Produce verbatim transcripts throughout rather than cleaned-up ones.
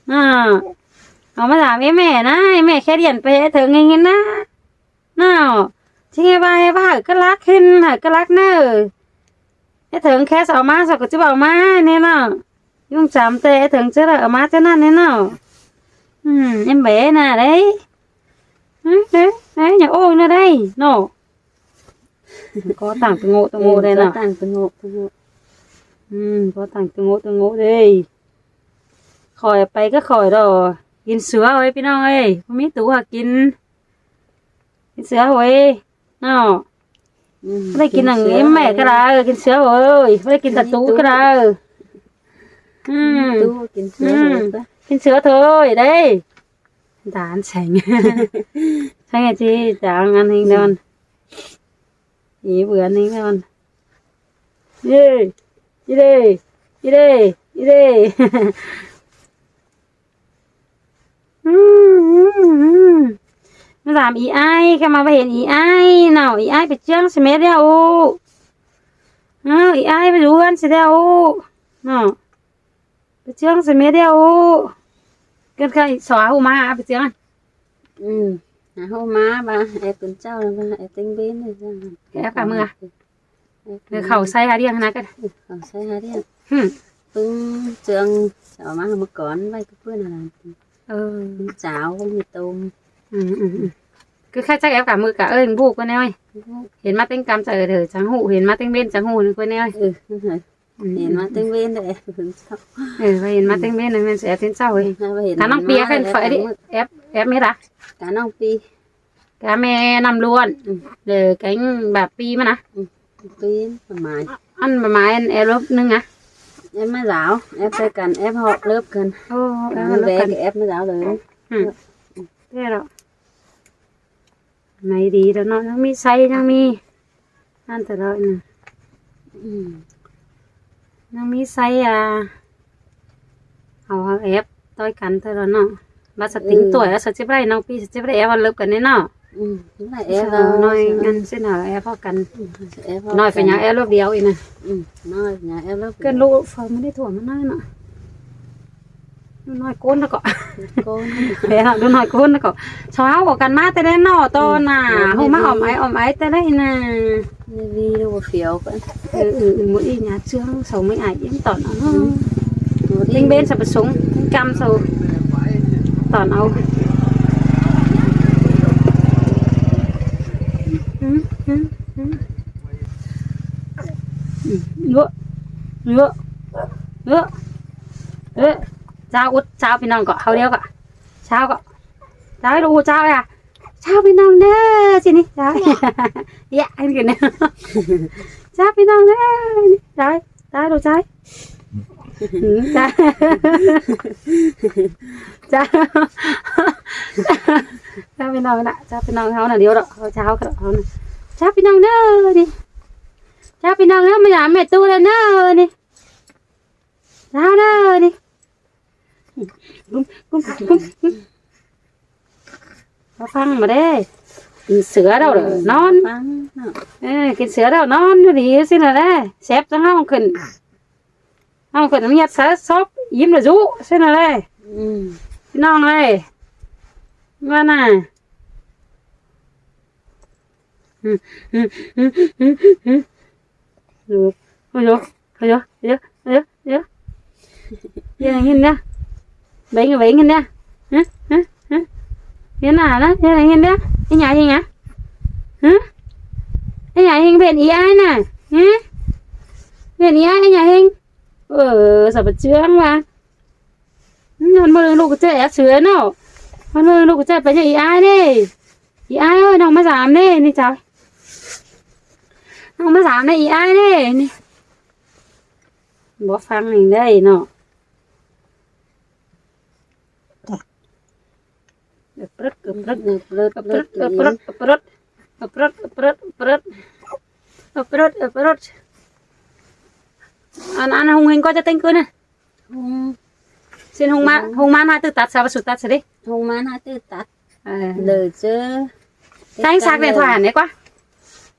Au ꞌmá dam é ꞌmẹ ꞌnớ, é ꞌmẹ khék điện pay é Thớng ꞌnhính ꞌnớ. ꞌNọ, ꞌchí ꞌhế ꞌva, ꞌhế ꞌva hảư cá lắc ꞌhịn, hảư cá lắc ꞌnớ. É Thớng khék au ꞌmá, sau ꞌcọ ꞌchí au ꞌmá ꞌnị ꞌnớ. ꞌDung chăm ꞌtẹ é Thớng ꞌchớ au ꞌmá ꞌchớ ꞌnặn ꞌnị ꞌnớ. Ưm, é ꞌmẹ ꞌnớ đảy. Ưm, ưm, ưm, ꞌnhá ôi ꞌnớ đảy ꞌnọ. ꞌCọ tẳng ꞌtô ꞌngộ ꞌtô ꞌngộ đảy ꞌnọ. ꞌCọ tẳng ꞌtô ꞌngộ ꞌtô ꞌngộ. Ưm, ꞌcọ tẳng ꞌtô ꞌngộ ꞌtô ꞌngộ đảy. Khỏi pay cá khỏi đo. Kin sứa ꞌhới ꞌpi ꞌnọng ơi, ꞌmí tủ hảư kin. Kin sứa ꞌhới. ꞌNọ. Ưm, ꞌmá đảy kin nẳng kin sứa ꞌếm ꞌmẹ ꞌhới. Cá đaư, kin sứa ꞌhới. ꞌMá đảy kin tả ꞌmí tủ tủ cá đaư. Ưm. ꞌMí tủ kin sứa ưm. ꞌHới ꞌtá. Kin sứa thôi, đảy. Dán seng. Seng ꞌchí dán ăn ꞌhính đon. Ư. Ư, bươn ꞌhính đon. Ê, ê đê, ê đê, ê đê. Ưm, ưm, ưm. ꞌMá dam ꞌí ải, ꞌkhắm ꞌva hên ꞌí ải ꞌnọ, ꞌí ải pay ꞌchương ꞌsứ mết đéo. Ơ, ꞌí ải pay dú ꞌhướn ꞌsứ đéo ꞌnọ. Pay ꞌchương ꞌsứ mết đéo. Kên khay so hảư ꞌmá pay ꞌchương. Ưm, hảư ꞌmá ꞌva, ép ꞌcốn ꞌchạu ꞌva, ép ꞌtếng bến ꞌnị. Ép cả mưa. Ép cả mưa. Khảu say hả điêng hả ꞌnạ ꞌcọ. Ư, khảu say hả điêng. Ưm. ꞌPứng ꞌchương sau ꞌmá hảư ꞌmự cón ꞌvạy ꞌcứ ꞌpươn hả. Ơ. ꞌPứng cháo ꞌcọ ꞌmí tôm. Ưm, ưm, ưm. ꞌCọ khay chắc ép cả mưa cả ơi, ꞌhịn ꞌbu ꞌcọ ꞌnị ơi. Ưm. Hên ꞌmá ꞌtếng căm ꞌchạư ꞌhới chắng ꞌhụ, hên ꞌmá ꞌtếng bến chắng ꞌhụ ꞌnị ꞌcọ ꞌnị ơi. Ư, ư, ư. Ư, hên ꞌmá ꞌtếng bến đảy ép ꞌcốn ꞌchạu. Ư, ꞌva hên ꞌmá ꞌtếng bến đảy ꞌmen ép ꞌcốn ꞌchạu ơi. Ư, ꞌva hên cá ꞌnọng ꞌmá pi ꞌcọ khen ép phải cả đi. Mưa. Ép, ép ꞌmí đa. Cá ꞌnọng pi. Cá ꞌme ꞌnặm ꞌluôn. Ư. Lỏ kéng báp pi ꞌmá ꞌnạ. Ư, pi bả mai. Ăn bả mai ăn ép ꞌlợp ꞌnưng ꞌnạ. Ép ꞌmá dáo, ép ꞌsớ căn, ép ꞌhọt ꞌlợp căn. Ô, ép ꞌhọt ꞌlợp căn. Ép ꞌmá dáo đảy. Ư. Thế rồi. Này đi đó nó, nó mới xây, nó mới ăn từ đó nè. Ưm. Nó mới xây, à, hảư, hảư ép ꞌtoi căn từ đó nó. Bác sao tính. Ư. Tuổi, sao chếp đảy, ꞌnọng pi, sao chếp đảy ép ꞌhọt ꞌlợp căn ꞌnị ꞌnọ. Ưm, ép ꞌhọt ꞌlợp căn. Ưm, ép ꞌhọt căn. Ưm, ꞌnọi phải ꞌnhắng ép ꞌlợp điêu ꞌnị ꞌnạ. Ưm, ꞌnọi ꞌnhắng ép ꞌlợp điêu. Kên ꞌlụk phao ꞌmá đảy thua ꞌmá ꞌnọi ꞌnọ. ꞌNọi ꞌcốn ꞌnớ ꞌcọ. ꞌCốn. Đảy ꞌnọi, ꞌnọi ꞌcốn ꞌnớ ꞌcọ. Sau hảư căn ꞌmá ꞌtẹ đảy ꞌnọ ꞌto ꞌnạ. Ưm, ꞌhụ ꞌmá ꞌnị ꞌom ải, ꞌom ải ꞌtẹ đảy ꞌnạ. ꞌNị đi ꞌlụk phiêu ꞌcọ. Ư, ư, ư, ꞌmự ꞌnị ꞌnhá ꞌchương sau ꞌmự ải yến tỏn au. Ưm. ꞌMự ꞌnị. ꞌTếng bến sau pay sung, ꞌtếng ꞌcăm sau tỏn au. Ư, ư, ư. Ư, ư, ư. Ư. Chao út, chao ꞌpi ꞌnọng ꞌcọ, hảư điêu ꞌcọ. Chao ꞌcọ. Chao út, chao à. Chao ꞌpi ꞌnọng ꞌnớ, ꞌchí ꞌnị, chao. Dạ, ăn kì ꞌnớ. Chao ꞌpi ꞌnọng ꞌnớ, ꞌnị, chao. Chao út, chao. Ư, chao. Chao. Chao ꞌpi ꞌnọng ꞌnạ, chao ꞌpi ꞌnọng hảư ꞌnạ, điêu đó, hảư chao ꞌcọ, hảư ꞌnạ. Chao ꞌpi ꞌnọng ꞌnớ, ꞌnị. Chao ꞌpi ꞌnọng ꞌnớ, ꞌmá dam ꞌmẹ ꞌtụ đảy ꞌnớ, ꞌnị. Chao ꞌnớ, ꞌnị. Báu ꞌphắng ꞌmá đé. Kin sứa đaư ꞌnọn. Ơ, kin sứa đaư ꞌnọn đi ꞌsứ ꞌnạ đé. Sép ꞌchắng ꞌháu khửn. ꞌHáu khửn ꞌmá ꞌnhặt sáư sốp, im ꞌlạ dú ꞌsứ ꞌnạ đé. Ư. ꞌPi ꞌnọng ơi. ꞌMá ꞌnạ. Ôi dồi, ôi dồi, ôi dồi, ôi dồi, ôi dồi. Yên ꞌnhính ꞌnớ. Báu ꞌnhính, báu ꞌnhính ꞌnớ. Hả? Hả? Hả? Yên ꞌnạ ꞌnớ, yên ꞌnhính ꞌnớ. Ê nhả ꞌhinh hả? Hả? Ê nhả ꞌhinh bên ý ai nè. Hả? Bên ý ai, ê nhả ꞌhinh. Ờ, sao bật chướng mà. Hăn ꞌmự ꞌlụk ꞌchớ ép sứa ꞌnớ. Hăn ꞌmự ꞌlụk ꞌchớ pay ꞌnhá ý ai ꞌnị. Ý ai ơi, ꞌnọng ꞌmá dam ꞌnị, ꞌnị chảu. ꞌNọng ꞌmá dam ꞌnị, ý ai ꞌnị, ꞌnị. Báu ꞌphắng ꞌnị đảy ꞌnọ. Ưp rứt, ưp rứt, ưp rứt, ưp rứt, ưp rứt, ưp rứt, ưp rứt, ưp rứt. Ưp rứt, ưp rứt. Ăn, ăn ꞌhung ꞌhinh ꞌcọ ꞌchớ ꞌtếng ꞌcứ ꞌnị. ꞌHung. Sin ꞌhung ꞌmá, ꞌhung ꞌmá ꞌnạ ꞌtứ tắt sa, ꞌva su tắt sa đi. ꞌHung ꞌmá ꞌnạ ꞌtứ tắt. Ờ. Lỏ ꞌchớ. Teng sạc điện thoại ꞌnị ꞌquá.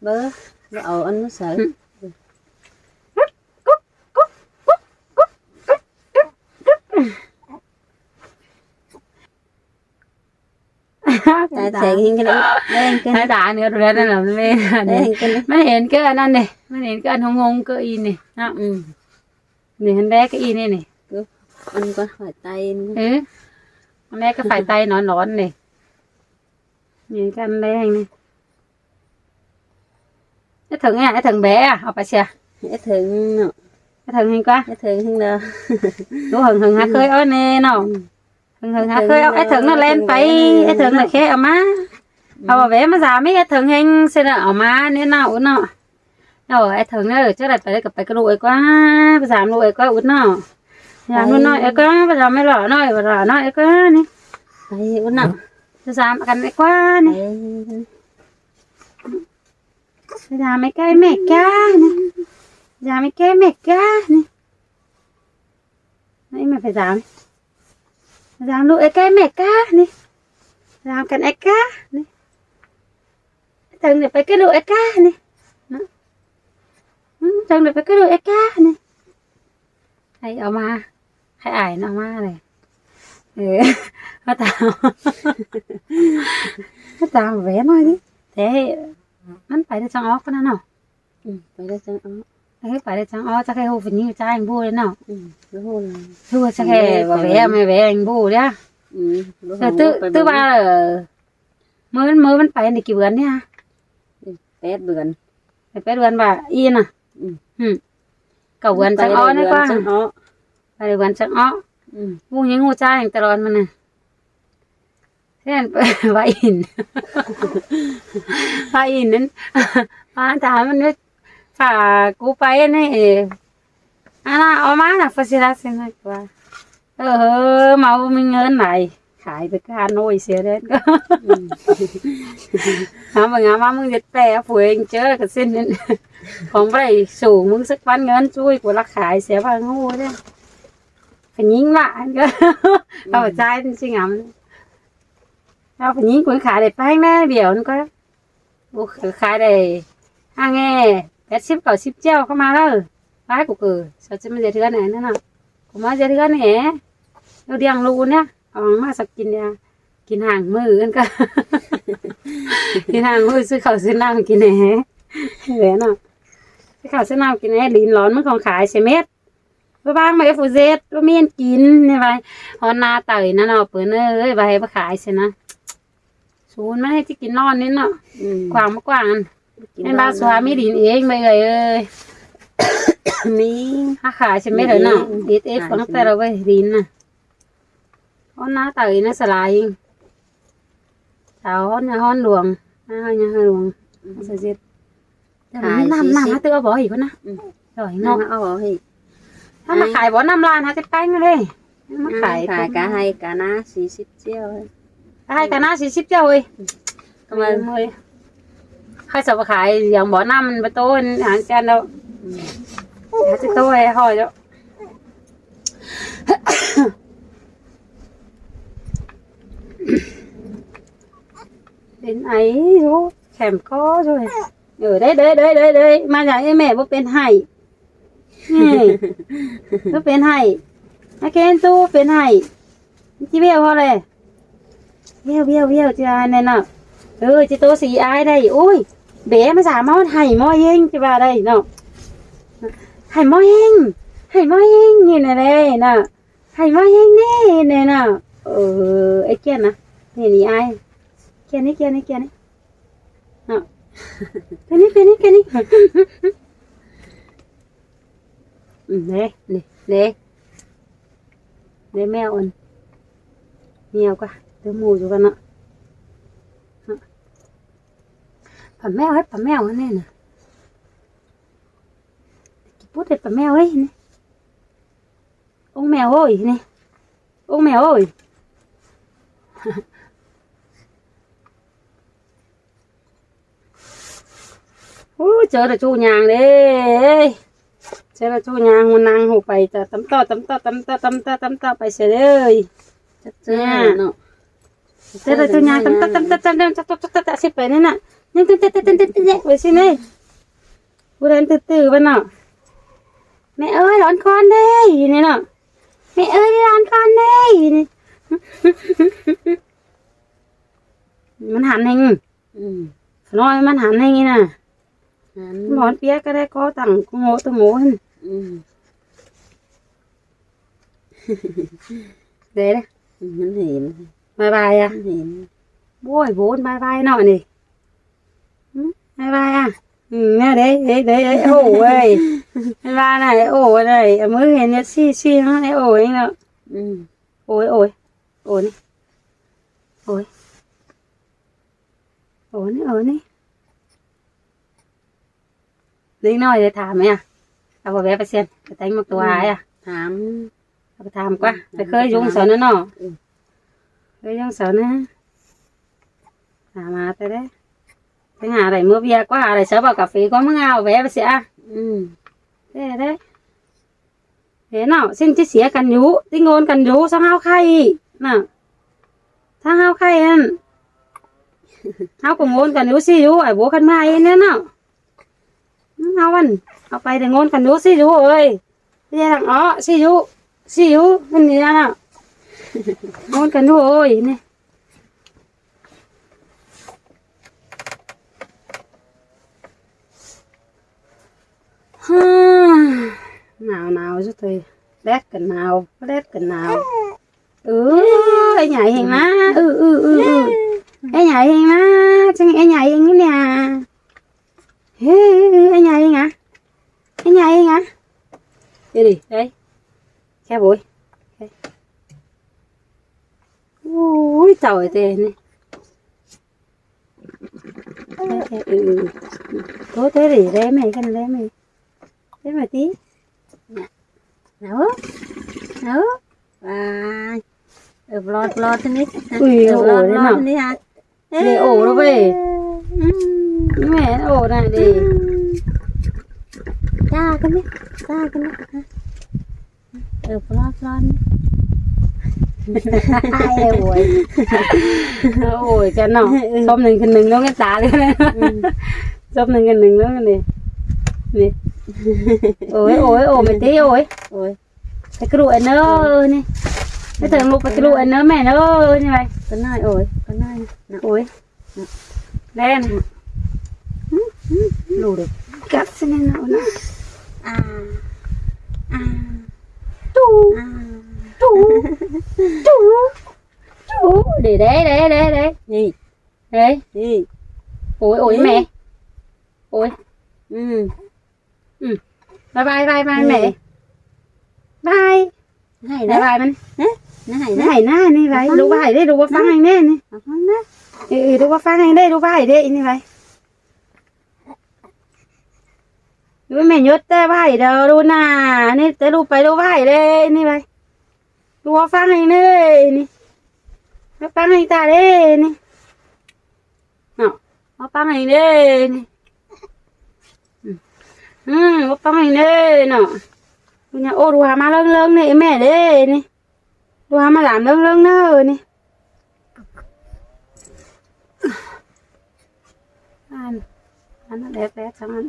Báu, báu au ăn ꞌmá sa. Ư. Cúp, cúp, cúp, cúp, cúp, cúp. Seng hên kơ đu, đen kơ. Thái đá nữa, đu đen lắm, mê. Đen kơ. Măn hên kơ ăn ăn đê. Măn hên kơ ăn hông hông kơ in đê. Nă. Ừ. Đê, hên bé kơ in đê đê. Cứ ăn qua phải tay. Ừ. Ăn bé kơ phải tay nó nón đê. Đê, kơ ăn đê hên đê. Ế thớng à, ế thớng bé à, au pay sia. Ế thớng nọ. Ế thớng hên qua. Ế thớng hên đa. Đu hơng hơng hák khơi ók đê nọ. Ừ. Hơng hơng hák khơi ók, ế thớng nó len pay, ế thớng nó khé au ꞌmá. Au ꞌmá ꞌvẹ ꞌmá dam ꞌmí ế thớng hên ꞌsứ nọ, au ꞌmá ꞌnị nọ, út nọ. Ơ, ế thớng ꞌnị, ꞌchớ đảy pay ꞌlẹo ꞌcọ pay ꞌcọ ꞌlụk ꞌcọ, ꞌmá dam ꞌlụk ꞌcọ út nọ. Dam ꞌlụk ꞌnọi ꞌcọ, ꞌmá dam ꞌmí lỏ ꞌnọi, lỏ ꞌnọi ꞌcọ ꞌnị. Pay út nọ. Dam căn ꞌcọ ꞌnị. Pay. Dam ꞌmí ꞌcọ ꞌmí ꞌcọ ꞌnị. Dam ꞌmí ꞌcọ ꞌmí ꞌcọ ꞌnị. ꞌNị ꞌmá pay dam. Dam ꞌlụk ꞌcọ ꞌmí ꞌcọ ꞌnị. Dam căn ꞌcọ ꞌnị. Thớng đảy pay ꞌcọ ꞌlụk ꞌcọ ꞌnị. Nă. Ừ, thớng đảy pay ꞌcọ ꞌlụk ꞌcọ ꞌnị. Hay au ꞌmá. Hay ai nọ ꞌmá đê. Ừ. ꞌMá tam. ꞌMá tam ꞌvẹ ꞌnọi ꞌnị. Thế, măn pay đảy chắng ók ꞌnớ nọ. Ừ, pay đảy chắng ók. Ơ, pay đảy chắng ók, chắc ꞌkhẹ ꞌhụ phi ꞌnhính ꞌchá ꞌnhính ꞌbú đê nọ. Ừ, ꞌhụ. ꞌHụ chắc ꞌkhẹ ꞌvẹ ꞌmí ꞌvẹ ꞌnhính ꞌbú đê. Ừ, ꞌhụ. Tứ, tứ ꞌva, ơ, ꞌmưa, ꞌmưa măn pay đảy kỉ bươn ꞌnị hả? Ừ, pét bươn. Pay pét bươn ꞌva in à? Ừ. Ừ. Cảu bươn chắng ók ꞌnị ꞌquá. Pay đảy bươn chắng ók. Ừ. ꞌVu ꞌnhính ꞌhụ ꞌchá ꞌnhính ta lon ꞌmắn ꞌnị. Thế ꞌva in. ꞌVa in ꞌnặn. ꞌVa ta măn ꞌmí pha cu pay ꞌnị. Ăn ꞌnạ, au ꞌmá ꞌnạ, pha sia ꞌsịn ꞌnị ꞌquá. Ơ, ꞌmá ꞌmí ꞌngớn đảy. Khai pay ꞌcọ Hà Nội sia đen ꞌcọ. Ừ. Hả, ꞌmá ꞌmá ꞌmứng ꞌdệt pay, phuê ꞌchớ ꞌcọ ꞌsịn ꞌnặn. Khong pay sủ ꞌmứng sứk ꞌpắn ꞌngớn ꞌchúi, cu ꞌlạ khai sia ꞌva ꞌngộ đê. Pha ꞌnhính ꞌva. Ừ. Au pay ꞌchái ꞌnị ꞌchí ngắm. Au pha ꞌnhính cu khai đảy pay ꞌnị, bẻo ꞌnị ꞌquá. Ú, khai đảy ꞌhăng ꞌnị, pét síp cảu síp ꞌchẹo ꞌcọ ꞌmá ꞌlạ. Pay cu ꞌcọ, sau ꞌchí ꞌmá ꞌdệt ꞌhướn ꞌnị ꞌnớ nọ. Cu ꞌmá ꞌdệt ꞌhướn ꞌnị. Au điêng ꞌlụk ꞌnị. Au ꞌmá sau kin đa. Kin ꞌháng ꞌmự ꞌnặn ꞌcọ. Kin ꞌháng ꞌmự ꞌsứ khảu ꞌsứ ꞌnặm kin ꞌnị. Ê nọ. ꞌSứ khảu ꞌsứ ꞌnặm kin ꞌnị, đin lón ꞌmứng khong khai sia mết. ꞌVa ꞌváng ꞌmá ép phủ ꞌdệt, ꞌva ꞌmí ăn kin, ꞌnị ꞌva. Hón ꞌná tảy ꞌnặn nọ, pươn ơi, ꞌva hê ꞌva khai sia ꞌnạ. Sun ꞌmá hê ꞌchí kin ꞌnọn ꞌnị nọ. Ừ. Quảng ꞌmá quảng. Kin ꞌnọn ꞌnạ. Em ba sua ꞌmí đin eng ꞌmá ơi. ꞌMí. Hák khai sia mết ꞌlới nọ. Đin eng. Ít ép phắng tảy ꞌlới đin ꞌnạ. Hón ꞌná tảy ꞌnạ sả lai. Sau hón ꞌnhá hón luông. ꞌNhá hón ꞌnhá luông. Ừ. Sả ꞌdệt. Khai ꞌnặm, ꞌnặm, sí, hả, sí. Tứ au bó hỉ ꞌcọ ꞌnạ. Ừ. Rồi, ꞌnặm, nọ. Au bó hỉ. Hả, ꞌmá khai bó ꞌnặm lan hả, tứ peng đê. ꞌMá khai, khai cá hay, cá ná, sí síp ꞌchẹo. Cá hay, cá ná, sí síp ꞌchẹo ơi. Cảm ơn. Ơi. Khai sau khai, dáng bó ꞌnặm, bó tô, hán chen đâu. Ừ. Hán chen tô, hay hỏi đâu. Đến ấy rồi, khẻm có rồi. Ở đây, đây, đây, đây, đây, mà nhà em mẹ bố bên Hải. Nè, bố bên Hải. Nó khen tu bên Hải. Chị bèo hoa này. Bèo, bèo, bèo, chị ai này nọ. Ừ, chị tô xì ai đây. Ui, bé mà giả máu Hải mó yên, chị bà đây nọ. Hải mó yên, Hải mó yên, nhìn này đây nọ. Hay ꞌmá ꞌhéng ꞌnị, ꞌnị nọ. Ờ, ê kia nă. ꞌNị ꞌnị ai. Kia ꞌnị, kia ꞌnị, kia ꞌnị. Nọ. Kia ꞌnị, kia ꞌnị, kia ꞌnị. Ừ, ꞌnị, ꞌnị, ꞌnị. ꞌNị meo ăn. Meo ꞌquá. Tứ mù dú ꞌquá nọ. Nọ. Pà meo ꞌhế, pà meo ꞌnị nă. Kí pút ꞌhế pà meo ꞌhế ꞌnị. Ông mèo ơi, ꞌnị. Ông mèo ơi. Ú, ꞌchớ là ꞌchu nhang đê. ꞌChớ là ꞌchu nhang, hô năng, hô pay, ta tắm to, tắm to, tắm to, tắm to, tắm to, pay sia đê. Chắc chắn. Nha. Rồi nọ. ꞌChớ là ꞌchu nhang, tắm to, tắm to, tắm to, tắm to, tắm to, tắm to, xếp pay ꞌnị nă. Nhưng tắm to, tắm to, tắm to, tắm to, pay sia ꞌnị. Ú đen từ từ ꞌva nọ. Mẹ ơi, đón con đây, ꞌnị nọ. Mẹ ơi, đi đón con đây, ꞌnị. ꞌMắn hẳn ꞌhêng. Ừ. Nói ꞌmắn hẳn ꞌhêng ꞌnị ꞌnạ. Hẳn. ꞌMắn ꞌpía cá đé có tẳng ꞌcọ ngộ ꞌtố ngộ hên. Ừ. Đé đé. Ừ, ꞌmắn hên. Bye bye à? ꞌMắn hên. Bôi, bôi, bye bye ꞌnọ ꞌnị. Ừ, bye bye à? Ừ, ꞌnạ đé, đé, đé, đé, ổ ơi. Bye bye ꞌnạ, ổ ơi. Mới hên nhá, sí, sí, nó đé ổ ꞌnị ꞌnạ. Ừ. Ôi, ôi. Ôi ꞌnị. Ôi. Ôi ꞌnị, ôi ꞌnị. Đéng ꞌnọi đé tham ꞌmá à? Au ꞌvẹ ꞌpá ꞌsịn, ꞌpá téng ꞌmặc tua. Ừ. Ai à? Tham. Au ꞌpá tham ꞌquá. Ừ, ꞌpá khới dú tham sau ꞌnớ ꞌnọ. Ừ. Khới dú sau ꞌnớ. Tham ꞌmá té đé. Téng hả đảy ꞌmứa ꞌviạk ꞌquá, hả đảy sau ꞌpọ cà phê ꞌquá ꞌmứa au ꞌvẹ ꞌpá ꞌsịn à? Ừ. Té đé. Thế ꞌnọ, ꞌsịn ꞌchí sia căn dú, ꞌtí ngôn căn dú, ꞌsướng ꞌháu khay ꞌnạ. ꞌSướng ꞌháu khay ꞌnặn. ꞌHáu ꞌcọ ngôn căn dú sí dú, ải bố căn ꞌmá ên ꞌnớ ꞌnọ. ꞌHáu ꞌvắn, au pay đảy ngôn căn dú sí dú ơi. Thế lăng ó, sí dú, sí dú, ꞌnặn ꞌnị ꞌnạ. Ngôn căn dú ơi, ꞌnị. Nảo nảo dú thôi. Đét ꞌcọ nảo, đét ꞌcọ nảo. Ừ, ê nhảy ꞌhêng ꞌnạ. Ừ, ừ, ừ, ừ. Ê nhảy ꞌhêng ꞌnạ, chăng ê nhảy ꞌhêng ꞌnị à. Ê, ê, ê, ê nhảy ꞌhêng à. Ê nhảy ꞌhêng à. Đi đi, đấy. Khéo bối. Ui, chào ơi tê ꞌnị. Thôi, thế để đé mẹ, cái này đé mẹ. Đé mẹ tí. Nè. Nè. Nè. Và. Ừ, vlog, vlog thế này. Ui, ừ, ổ vlog, đấy vlog nọ. Thế này hả? Để ổ nó về. Ừ. Mẹ ổ này để. Ra cái này. Ra cái này. Ơ, plon, plon. Ai, ôi. Ôi, chả nọ. Ừ. Xóm ꞌnưng khửn ꞌnưng ꞌnớ cái tá đấy. Ừ. Xóm ꞌnưng khửn ꞌnưng ꞌnớ cái này. Này. Ôi, ôi, ôi, mẹ tí, ôi. Ôi. Cái kru ăn ơ, này. Cái thằng lục cái kru ăn ơ, mẹ ơ, như vậy. Con nói, ôi, con nói. Nọ. Ôi. Đen. Lù được. Cắt xin nó nó. À. À. Tú. À. Tú. Tú. Tú. Để đấy, đấy, đấy, đấy. Gì? Đấy. Gì? Ôi, ôi, gì? Mẹ. Ôi. Ừ. Ừ. Bye bye, bye bye, mẹ. Bye. Bye bye, mẹ. Hả? Nó hay nó hay nó, ní vậy. Nó đu bye đi, đu bye phăng anh nè, ní. Nó phăng nó. Ừ, ừ, đu bye phăng anh đi, đu bye đi, ní vậy. Đu mẹ nhốt té bye đó, đu nà, ní té đu bye, đu bye đi, ní vậy. Đu bye phăng anh đi, ní. Bye phăng anh ta đi, ní. Nọ, bye phăng anh đi, ní. Ừ, bye phăng anh đi, nọ. Đu nhà ô, đu hả má lơng lơng đi, mẹ đi, ní. Đu hả má làm lơng lơng nơ, ní. Ăn, ăn nó đẹp đẹp, xong ăn.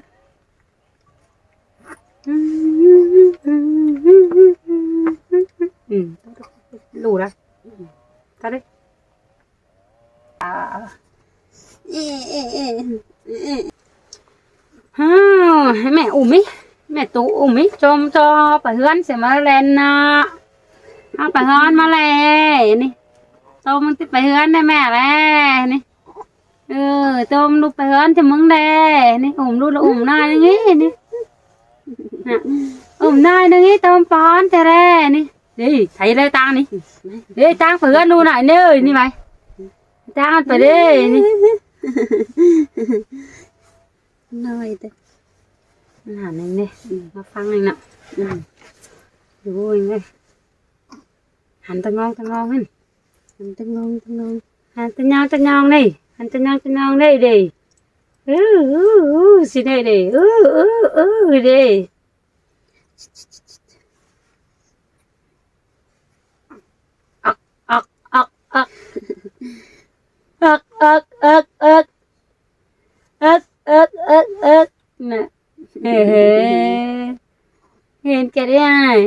Ừ, đủ đấy. Tắt đi. À. Hơ, mẹ ủm ý. Mẹ tú ủm ý. Chôm cho pà hướn sẽ mà lên nọ. Hả, pà hướn mà lên ní. Tôm mưng tí pà hướn đây mẹ lên ní. Ừ, tôm đu pà hướn thì mưng đây ní. Ủm đu là ủm nai ní ní. Nè. Ủm nai ní ní, tôm pà hướn thì đây ní. Đi, thấy đây tang ní. Đi, tang pà hướn đu nai ní ơi, ní mày. Tang ăn pà đi ní. Nói thế. Nó hẳn anh đi. Ừ. Nó phăng anh nọ. Ừ. Đu anh đi. Hẳn ta ngon, ta ngon hên. Hẳn ta ngon, ta ngon. Hẳn ta ngon, ta ngon đi. Hẳn ta ngon, ta ngon đi, đi. Ừ, ừ, ừ, xin đi, đi. Ừ, ừ, ừ, đi. Ốc, ốc, ốc, ốc. Ốc, ốc, ốc, ốc. Ốc, ốc, ốc, ốc. Nè. Hê, hê. Hên kẹt đi à, hê.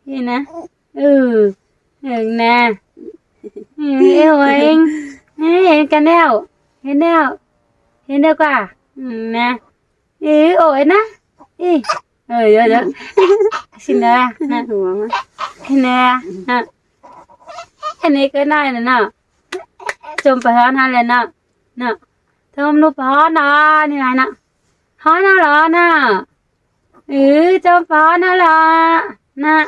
Hê nè. Ừ. Hên nè. Hê, hê, hên. Ê, hên căn ꞌlẹo. Hên ꞌlẹo. Hên ꞌlẹo ꞌquá. Ừ, ꞌnớ. Ê, ổ ꞌnớ. Ê. Ờ, dớ, dớ. Xin ꞌnớ, ꞌnớ. Hên ꞌnớ, ꞌnớ. Hên ꞌnớ ꞌcọ ꞌnọi ꞌnớ, ꞌnớ. ꞌChôm pá ꞌhón ꞌhón ꞌlẹo ꞌnớ. ꞌNớ. ꞌChôm ꞌnụ pá ꞌhón ꞌnớ, ꞌnị ꞌnọi ꞌnớ. ꞌHón ꞌnớ lo ꞌnớ. Ừ, ꞌchôm pá ꞌhón ꞌnớ lo. ꞌNớ.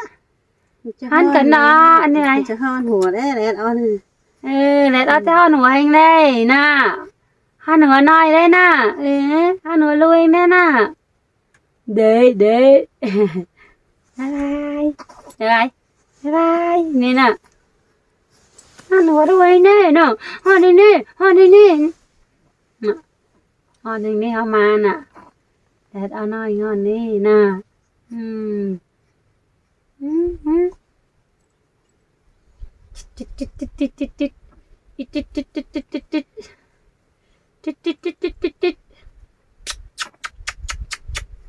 ꞌHón căn ꞌnớ, ꞌnị ꞌnọi. Chả ꞌhón hua đé, đét ók ꞌnị. Ừ, đét ók chả ꞌhón hua ꞌhêng đaư ꞌnớ. ꞌHón hua ꞌnọi đaư ꞌnớ. Ừ, ꞌhón hua ꞌlụk ꞌhêng đaư ꞌnớ. Đê, đê. Bye bye. Bye bye. Bye bye. ꞌNị ꞌnớ. ꞌHón hua ꞌlụk ꞌhêng đaư ꞌnớ. ꞌHón ꞌnị ꞌnị. ꞌHón ꞌnị ꞌnị. ꞌNớ. ꞌHón ꞌnị ꞌnị ꞌháu ꞌmá ꞌnớ. Đét ók ꞌnọi ꞌhón ꞌnị ꞌnớ. Ừ. Ừ, ừ.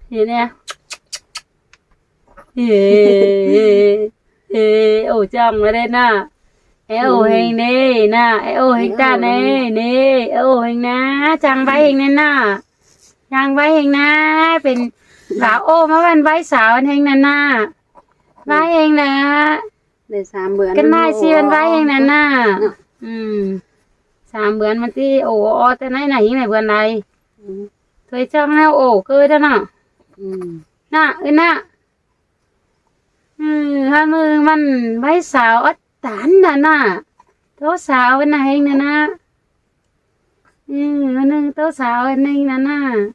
Hên ꞌnớ. Ê, ê, ổ ꞌchong ꞌmá đé ꞌnớ. É ổ ꞌhêng ꞌnớ, ꞌnớ, é ổ ꞌhêng ta ꞌnớ, ꞌnớ, é ổ ꞌhêng ꞌnớ, chắng ꞌvạy ꞌhêng ꞌnớ ꞌnớ. Chắng ꞌvạy ꞌhêng ꞌnớ, pên sáo ổ ꞌmá ꞌvặn ꞌvạy sáo ꞌhêng ꞌnớ ꞌnớ. ꞌVạy ꞌhêng ꞌnớ. Đảy sam bươn căn ꞌnọi ꞌnớ, ꞌsị ꞌvặn ꞌvạy ꞌhêng ꞌnớ ꞌnớ. Ừ. Sam bươn ꞌmắn ꞌtị ổ ók té ꞌnị ꞌnớ, ꞌhêng ꞌnị bươn đaư. Ừ. Thôi ꞌchong ꞌnéo ổ ꞌcọ ꞌnớ ꞌnớ. Ừ. ꞌNớ, ư ꞌnớ. Ừ, ꞌhón ꞌmự ꞌmắn ꞌvạy sáo ók tán ꞌnớ ꞌnớ. Tô sáo ꞌnớ ꞌhêng ꞌnớ ꞌnớ. Ừ, ꞌhón ꞌnưng tô sáo ꞌnớ ꞌhêng ꞌnớ ꞌnớ.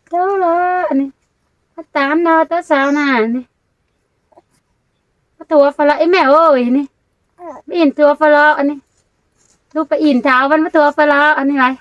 Tô lo, ꞌnị. Ók tán ꞌnớ tô sáo ꞌnớ, ꞌnị. Pá tua phá lo, ê ꞌmẹ ơi, ꞌnị. Pá in tua phá lo, ꞌnị. ꞌLụk pá in tháo ꞌvắn pá tua phá lo, ꞌnị ꞌvạy.